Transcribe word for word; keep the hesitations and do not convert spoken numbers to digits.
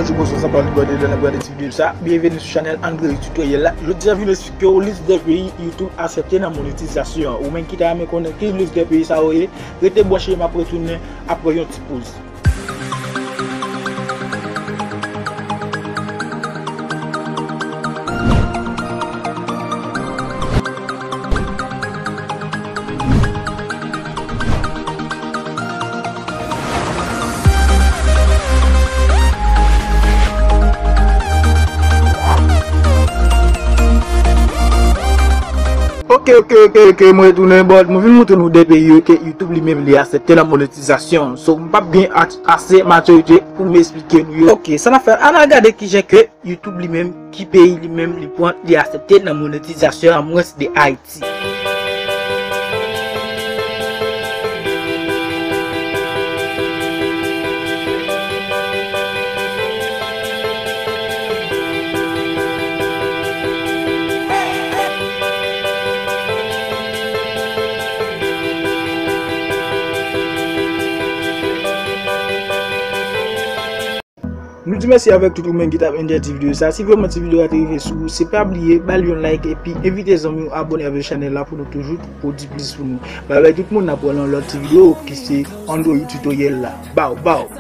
Ti bonswa, sa pral gade lè n ap gade ti videyo sa. Byenveni sou chanèl André Tutoriel la. Jodi a vin esplike w lis de peyi YouTube aksepte nan monetizasyon an. Ou menm ki ta renmen konnen ki lis de peyi sa yo ye, rete branche, m ap retounen apre yon ti poz. Ok, ok, ok, ok, mwen retounen, but mwen vin montre nou de peyi yo ke YouTube li menm li aksepte nan monetizasyon. So, m p ap gen a-, ase matirite pou m esplike nou yo. Ok, sa n ap fè, ann al gade kijan ke YouTube li menm, ki peyi li menm li pran, li aksepte nan monetizasyon an, mwens de Ayiti. Nou di mèsi avèk tout ou menm ki t ap enjoy ti videyo sa. Si vrèman ti videyo a te rive sou ou, se pa bliye ba l yon like epi envite zanmi w abòne avèk chanèl la pou nou toujou pwodui plis pou nou. Bay bay tout moun, n ap wè nan lòt ti videyo ki se Android Tutoriel la. Baw, baw!